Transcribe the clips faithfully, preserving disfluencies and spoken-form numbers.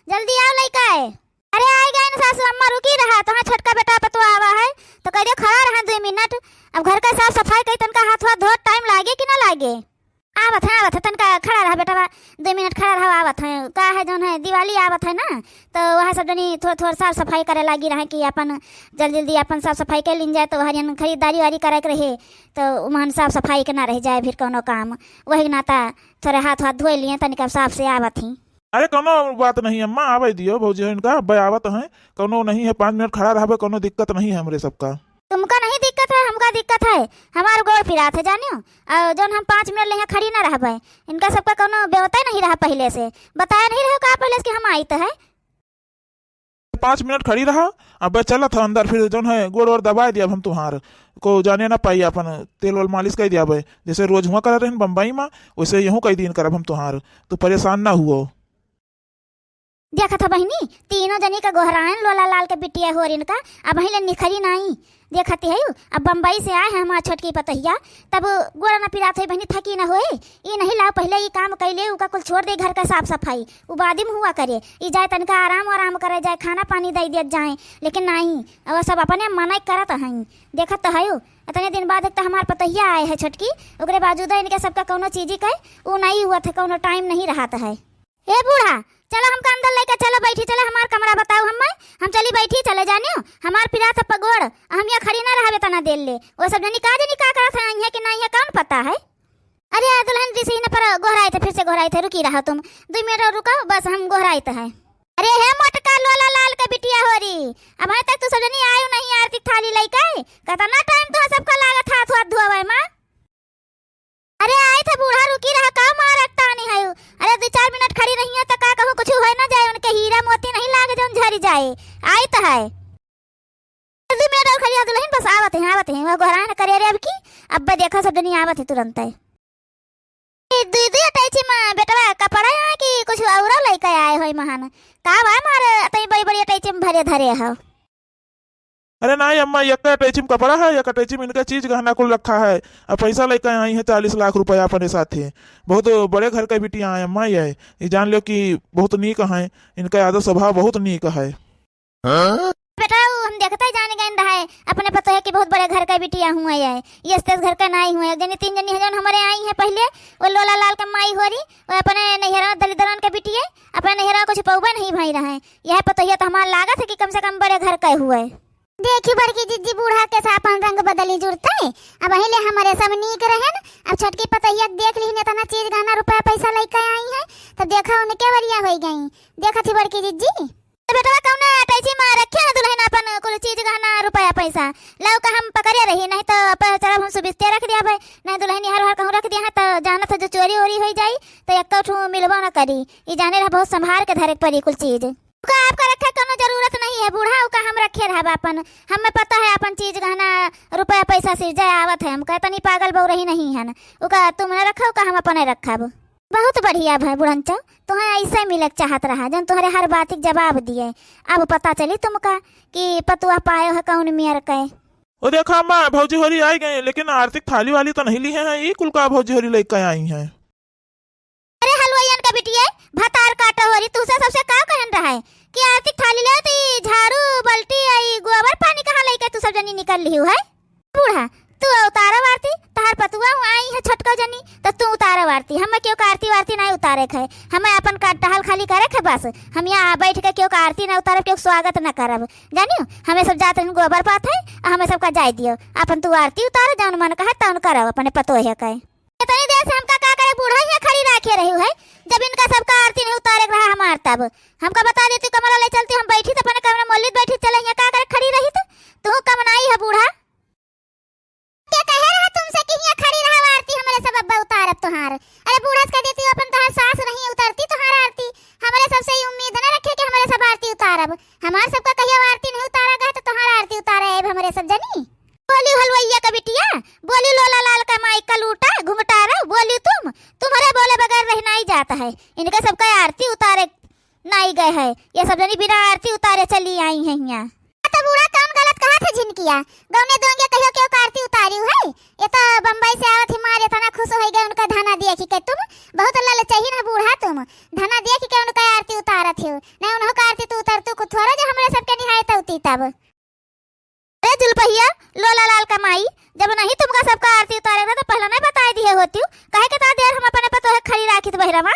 जल्दी आओ लइका है। अरे आइ गए न सासू अम्मा, रुकी रहा, तोहार छोटका बेटा पतोह आवा है, तो कह दियो खड़ा रहा दुइ मिनट। अब घर का साफ सफाई करी, तनका हाथ वाथ धो, टाइम लागे कि ना लागे? आवत है, आवत है, तनका खड़ा रहा बेटवा, दुइ मिनट खड़ा रहा, आवत है। का है जौन है दिवाली आवत है ना, तो वह सब जनी थोड़ा थोड़ा साफ सफाई करे लागी रहे कि अपन जल्दी जल्दी अपन साफ सफाई कर लीन जाए, तो हरियन खरीदारी वारी करे के रहे, तो उमहन साफ सफाई के ना रह जाए फिर कौनो काम। वही नाता थोड़े हाथ वाथ धोए लिए, तनिका साफ से आवत ही। अरे कौनो बात नहीं अम्मा, आवे दियो भौजी हो इनका, अब्बे आवत हैं, कौनो नहीं है, पाँच मिनट खड़ा रहबे, कौनो दिक्कत नहीं है हमरे सबका। तुमका नहीं दिक्कत है, हमका दिक्कत है, हमार गोड़ पिरात है जानियो। और जौन हम पाँच मिनट ले यहाँ खड़ी ना रहबे, इनका सबका कौनो व्यवस्था नहीं रहा पहले से, बताया नहीं रहो का पहले से कि हम आइत है। पाँच मिनट खड़ी रहा, अब्बे चलत है अंदर, फिर जौन है गोड़ वोड़ दबाए दिया हम तुहार, को जाने ना पाई, अपन तेल वोल मालिश कर दिया बे, जैसे रोज हुआ करत रहन बम्बई में, वैसे यहूँ कई दिन करब हम तुहार, तू परेशान ना हुओ। देखत ह बहिनी, तीनों जनी का गोहरायन लोला लाल के बिटिया होरिन का, अबहीं ले निखरी नाई। देखत हयू, अब बम्बई से आए हैं हमार छोटकी पतोहिया, तब गोड़ न पिरात होई बहिनी, थकी न होए। ई नहीं लाओ, पहले ई काम कैले, उका कुल छोड़ दे, घर का साफ सफाई, उ बादिम हुआ करे। ई जाए तनिका आराम आराम करे, जाए खाना पानी दे दियत जाए, लेकिन नाई, अब सब अपने मनई करत हैं। देखत तो हयू, इतने दिन बाद एक तो हमार पतोहिया आए है छोटकी, ओकरे बावजूद इनके सबका कौनो चीजी के उ नहीं हुआ था, कौनो टाइम नहीं रहत है। ए बूढ़ा, चला हमका अंदर लइके चला, बैठी चला, हमार कमरा बताओ हम्मे, हम चली बैठी चले जानियो, हमार पिरात है पगोड़, हम यहाँ खड़ी ना रहबे तना देर ले। वो सब जनी का जनी का करत है, यहाँ के ना यहाँ कौन पता है। अरे दुल्हन जी से ही न पर गोहराइत है, फिर से गोहराइत है, रुकी रहो तुम, दुइ मिनट और रुको, बस हम गोहराइत है। अरे हे मोटका लोला लाल के बिटिया होरी, अबहीं तक तू सब जनी आयो नहीं आरती थाली लइके, कतना टाइम तो सबका लागत हाथ वाथ धोवे मा। अरे आइत है बूढ़ा, रुकी रहा, का मारत तानी है? अरे दुइ चार मिनट खड़ी रही है तो का कहूँ, कुछ होए ना जाए, उनके हीरा मोती नहीं लागे जौन झरी जाए। आइत है। दुइ मिनट और खड़ी रहा दुल्हन, बस आवत है, आवत है, वो गोहरान करे रे अब की, अब देखा सब जनी आवत है तुरंत है। ए, दुइ दुइ अटैची मा बेटवा कपड़ा यहाँ की कुछ औरो लइके आए होई महान, का बा मारे अतई बड़ी बड़ी अटैची मा भरे धरे हो? अरे नाई अम्मा, एक अटैची में कपड़ा है, एक अटैची में इनका चीज गहना कुल रखा है। अब पैसा लेके आई है चालीस लाख रुपया अपने साथे। बहुत बड़े घर का बिटिया है अम्मा, ये, ये जान लो कि बहुत नीक है, इनका आदत स्वभाव बहुत नीक है। बेटा, उ हम देखते जान गए रहे अपने पतोह कि बहुत बड़े घर का बिटिया हुआ है, ये स्टेज घर का नाई हुआ है। जनी तीन जनी है जौन हमारे आई है पहले, वो लोला लाल के माई होरी, वो अपने नैहरा दलिद्रन के बिटिया, अपने नैहरा कुछ पौबा नहीं भाई रहे। यह पतोहिया तो हमार लागत है कि कम से कम बड़े घर का हुआ है। देखी बड़की जिज्जी, बूढ़ा के साथ अपन रंग बदली जुड़ते। अबहीं ले हमरे सब नीक रहन, अब छोटकी पतोहिया के देख लिहिन, इतना चीज गहना रुपया पैसा लइके आई है, तब देखा उनके वरिया होई गई। देखत ही बड़की जिज्जी। तो बेटवा कौने अटैची मा रखे है दुल्हन अपन कुल चीज गहना रुपया पैसा? लाओ का हम पकड़े रही, नहीं तो अपन चलब हम सुबिस्ते रख दिया भाई, नहीं दुल्हन हर हर कहूँ रख दिया है तो जानत है जो चोरी ओरी होई जाई तो एक्को ठू मिलबो न करी। ई जाने रहा बहुत संभार के धरे के पड़ी कुल चीज। उका आपका रखे कोनो जरूरत नहीं है बूढ़ा, उका हम रखे रहब अपन। हमें पता है अपन चीज गहना रुपया पैसा से जय आवत है, हम कहतनी पागल बउरही नहीं हन। उका तुम न रखो, उका हम अपने रखब। बहुत बढ़िया भाई बुढ़नचो, तुहें ऐसे मिले के चाहत रहा, जौन तुहरे हर बात के जवाब दिए। अब पता चली तुमका कि पतुआ पायो है कौन मेर के। ओ देखा अम्मा, भौजी होरी आई गए, लेकिन आरती थाली वाली तो नहीं ली है, ई कुल का भौजी होरी लेके आई हैं? अरे हलवाइयन का बिटिया, भतार काटा होरी, तुसे सबसे का कहन रहा है कि आरती थाली ले तो ई झाड़ू, बाल्टी, ई गोबर पानी कहाँ लेके तू सब जनी निकल लिहू है? बूढ़ा, तू उतारा आरती, तहार पतुआ हूँ आई है छोटका जनी, तो तू उतारा आरती। हमें क्यों का आरती वारती नहीं उतारे के है, हमें अपन का टहल खाली करे के है बस। हम यहाँ बैठ के क्यों का आरती ना उतारब, क्यों स्वागत ना करब, जानियो। हमें सब जात रहन गोबर पाथे, आ हमें सबका जाए दियो। अपन तू आरती उतारा, जौन मन कहे तौन करब अपने पतोहे के। इतनी देर से हमका का करे बूढ़ा यहाँ खड़ी राखे रही है, जब इनका सबका आरती नहीं उतारे के रहा हमार तब। हमका बता देती कमरा ले चलती, हम बैठी तो अपने कमरा मोलित बैठी चले यहाँ का करे खड़ी रही तो। तू कमनाई है बूढ़ा। के कहे रहा तुमसे कि हियां खड़ी रहा आरती, हमरे सब अब्बा उतारब तोहार। अरे बूढ़ा से कह देती, अपन तोहार सास नहीं उतारती तोहार आरती। हमरे सबसे ई उम्मीद न रखे कि हमरे सब आरती उतारब। हमार सबका कहियो आरती नहीं उतारा गए तो तोहार आरती उतारे आइब हमरे सब जनी। बोली हलवैया का बिटिया, बोली लोला लाल का माई का लूटा घुंघटारा, बोली तुम, तुम्हारे बोले बगैर रह नहीं जाता है। इनके सबका आरती उतारे नाई गए है, ये सब जनी बिना आरती उतारे चली आई हैं हियां। तो बूढ़ा कौन गलत कहा था झिनकिया? गौने दोंगे कहियो क्यों का आरती उतारी है? ये तो बम्बई से आवत ही मार इतना खुश हो गए उनका धना देखी के। तुम बहुत ललचहीन है बूढ़ा तुम। धना देखी के उनका आरती उतारत हो, नहीं कहे के ता देर हम अपने पतोहे खड़ी राखित बहिरा मा।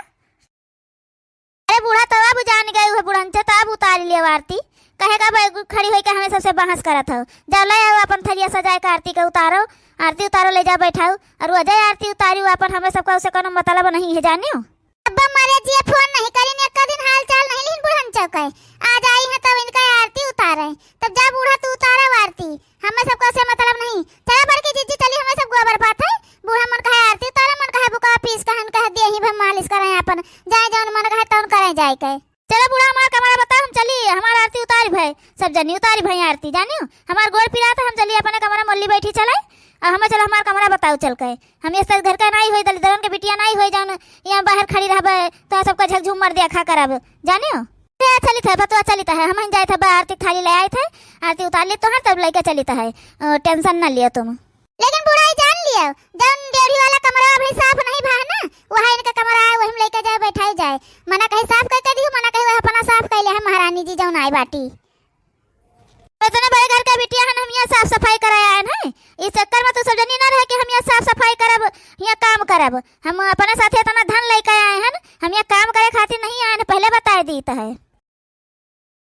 अरे बूढ़ा, तब अब जान गए हुए बुढ़ंचे, तब उतार लियो आरती। कहे का भाई खड़ी होई के हमें सबसे बहस करत हो। जाओ ले आओ अपन थरिया सजाए के आरती के उतारो, आरती उतारो ले जा बैठाओ। और वो अजय आरती उतारी हुआ अपन हमें सबका उसे कोनो मतलब नहीं है जानियो। अब मारे जिया फोन नहीं करी ने, एक दिन हाल चाल नहीं लिहिन बुढ़ंचे के। आज आई है तब इनका आरती उतारे, तब जा बूढ़ा तू उतारा आरती। हमें सबका से मतलब नहीं। चला बड़की जीजी चली, हमें सब गोबर पाथे। बूढ़ा मन कहे आरती उतारे, मन कहे बुका पीस कहन कह दिए ही भे मालिश करे अपन। जाए जौन मन कहे तौन करे जाए के। चला बूढ़ा हमार कमरा बताओ, हम चली, हमार आरती उतारी भे। सब जनी उतारी भे आरती, जानियो? हमार गोड़ पिरात, हम चली अपने कमरा मोल्ली बैठी चले। और हमें चला हमार कमरा बताओ चल के। हम ये सब घर का नाई होई, दलिद्रन के बिटिया नाई होई, जौन यहाँ बाहर खड़ी रहबे, तो सबका झकझूमर देखा करब, जानियो? ए, चलित है, बतवा चलित है, हम जाइत है, बा आरती थाली ले आइत है, आरती उतार ली तोहर, तब लेके चलित है, अ, tension ना लियो तुम। लेकिन बुढ़ाई जान लियो, जौन डेढ़ी वाला कमरा अभी साफ नहीं भा है ना, वहाँ इनका कमरा है, वही में लेके जाए, बैठाई जाए। मना कहीं साफ करके दियो, मना कहीं वह अपना साफ कर ले है महारानी जी जौन आए बाटी। इतने बड़े घर के बिटिया हन, हम यहाँ साफ सफाई कराए आए हैं। इस चक्कर में तू सब जनी ना रहे कि हम यहाँ साफ सफाई करब, यहाँ काम करब। हम अपने साथे